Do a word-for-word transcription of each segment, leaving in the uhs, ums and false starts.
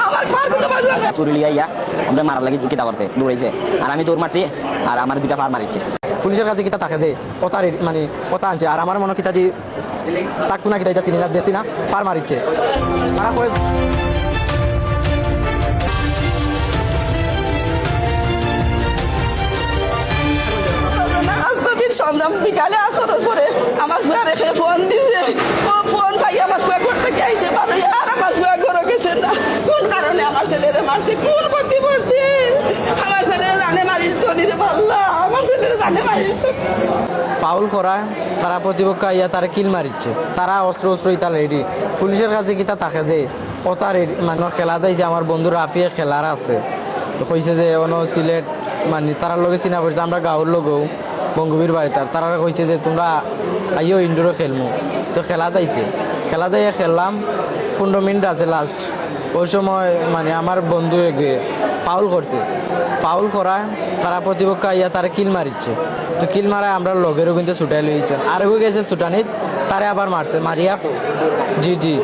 আমার পার কোনো মানুষ আছে। চুরি লিয়া ইয়া, আমরা মারার লাগি কিতা করতে দৌড়াইছে, আর আমি দৌড় মারতে, আর আমার দুইটা পার মারিছে। পুলিশের কাছে কিতা থাকে যে ওটা রে-, মানে ওটা আনছে, আর আমার মনে কিতা দি চাকু না কিতা ইতা চিনি না, দেশি না, পার মারিছে। তারা কয় আজ তো বিশ সন্ধ্যা বিকালে আসরের পরে আমার ফুয়ারে কে ফোন দিছে। ও ফোন পাই আমার ফুয়া ঘর থেকে আইছে, বারো আর আমার ফুয়া ঘরও গেছে না। কোন কারণে আমার ছেলেরে মারছে, কোন ক্ষতি করছে? আমার ছেলেরে জানে মারিল তো নি রে আল্লাহ, আমার ছেলেরে জানে মারিল তো। ফাউল করা, তারা প্রতিপক্ষ আইয়া তারা কিল মারিচ্ছে। তারা অস্ত্র অস্ত্র ইতা রেডি। পুলিশের কাছে কিতা থাকে যে ওটা রেডি, মানে খেলা দাইছে, আমার বন্ধু রাফিয়ে খেলার আছে। তো কইছে যে অনো সিলেট, মানে তারার লগে চিনা পড়ছে, আমরা গাঁওর লগেও বঙ্গবীর বাড়ি তার, তারা কইছে যে তোমরা আইও ইনডোরে খেলমু। তো খেলা দাইছে, খেলা দাইয়া খেললাম, পনেরো মিনিট আছে লাস্ট। ওই সময় মানে আমার বন্ধু এগে ফাউল করছে, ফাউল করায় তারা প্রতিপক্ষ আইয়া তারা কিল মারিচ্ছে। তো কিল মারায় আমরা লগেরও কিন্তু ছুটাই লইছে, আরেকও গেছে ছুটানিত, তারে আবার মারছে, মারিয়া, জি জি,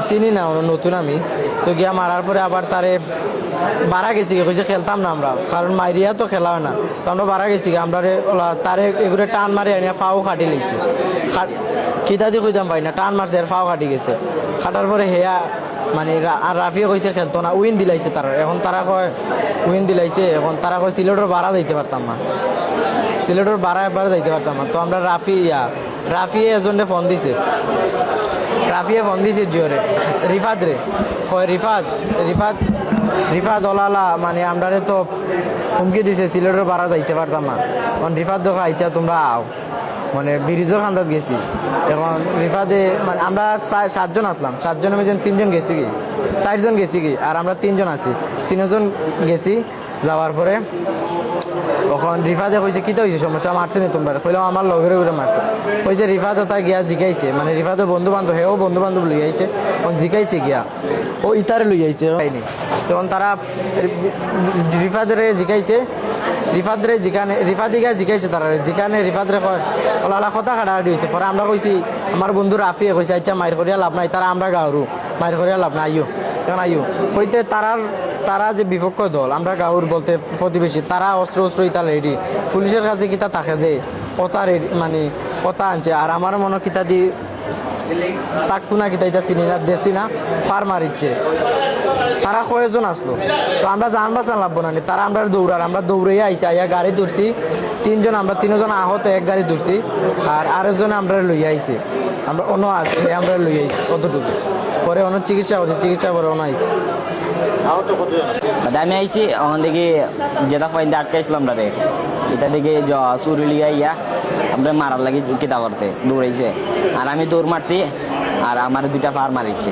চিনি না, ওরা নতুন আমি। তো গিয়া মারার পরে আবার তারে বারা গেছি গি, কইছে খেলতাম না আমরা, কারণ মারিয়া তো খেলা হয় না। তো আমরা বারা গেছি গি, আমরা রে, ওলা, তারে এগুরে টান মারি আনিয়া ফাও কাটি লইছে। কাট-, কিতা দি কইতাম পাই না, টান মারছে, এর ফাও কাটি গেছে। কাটার পরে হেয়া, মানে, রা-, আর রাফিয়ে কইছে খেলতো না, উইন দিলাইছে তারা। এখন তারা কয়, উইন দিলাইছে, এখন তারা কয় সিলেটর বারা যাইতে পারতাম না, সিলেটর বারা একবার যাইতে পারতাম না। তো আমরা রাফি, ইয়া, রাফিয়ে এজনরে ফোন দিছে, রাফিয়ে ফোন দিছে জিওরে, রিফাত রে, কয়, "রিফাত, রিফাত, রিফাত, ওলালা, মানে, আমরারে তো হুমকি দিছে, সিলেটর বারা যাইতে পারতাম না।" এখন রিফাত দেখো, "আইচ্ছা, তোমরা আও।" মানে, ব্রিজর কান্দাত গেছি। এখন রিফাতে, মানে, আমরা সা-, সাতজন আসলাম, সাতজনের মধ্যে তিনজন গেছি গি, চারজন গেছি গি, আর আমরা তিনজন আছি, তিনজন গেছি। যাওয়ার পরে তখন রিফাতে কইছে, "কিতা হইছে, সমস্যা মারছে নি তোমরা?" কইলাম, "আমার লগের ওরে মারছে।" কইছে রিফাত ওটা গিয়া জিকাইছে, মানে, রিফাতে বন্ধু বান্ধব, হেও বন্ধু বান্ধব লই আইছে, এখন জিকাইছে গিয়া, ও ইতারে লই আইছে, হয়নি। তখন তারা রি-, রিফাতরে জিকাইছে, রিফাতরে জিকানে, রিফাতে গিয়া জিকাইছে তারা, জিকানে রিফাতরে কয়, "ওলালা কথা কাটাকাটি হইছে।" পরে আমরা কইছি, আমার বন্ধু রাফিয়ে কইছে, "আইচ্ছা, মাইর করিয়া লাভ নাই, তারা আমরা গাঁওরু।" মাইর করিয়া লাভ নাই, আইও, এখন আইও। কইতে তারার, তারা যে বিপক্ষ দল, আমরা গাঁওর বলতে প্রতিবেশী, তারা অস্ত্র অস্ত্র ইতা রেডি। পুলিশের কাছে কিতা থাকে যে ওটা রেডি, মানে, ওটা আনছে, আর আমার মনে কিতা দি চাকু না কিতা ইতা চিনি না, দেশি না, ফার মারিচ্ছে। তারা কয়জন আসলো, তো আমরা জান বাঁচান লাগবো না নি, তারা আমরা দৌড়ার, আমরা দৌড়াইয়া আইছি, আইয়া গাড়ি ধরছি, তিনজন, আমরা তিনজন আহত, এক গাড়ি ধরছি, আর আরেকজনে আমরা লইয়া আইছি। আমরা অনো আছে, এ আমরা লই আইছি অতটুকু। পরে অনো চিকিৎসা করছি, চিকিৎসা করে অনো আইছি। আহত কতজন? বাদে আমি আইছি, ওখান থেকে যেটা পয়েন্টে আটকাইছিলাম তারে, এটা থেকে জ-, চুরি লিয়া ইয়া, আমরা মারার লাগি কিতা করতে দৌড়াইছে, আর আমি দৌড় মারতে, আর আমার দুইটা পার মারিছে।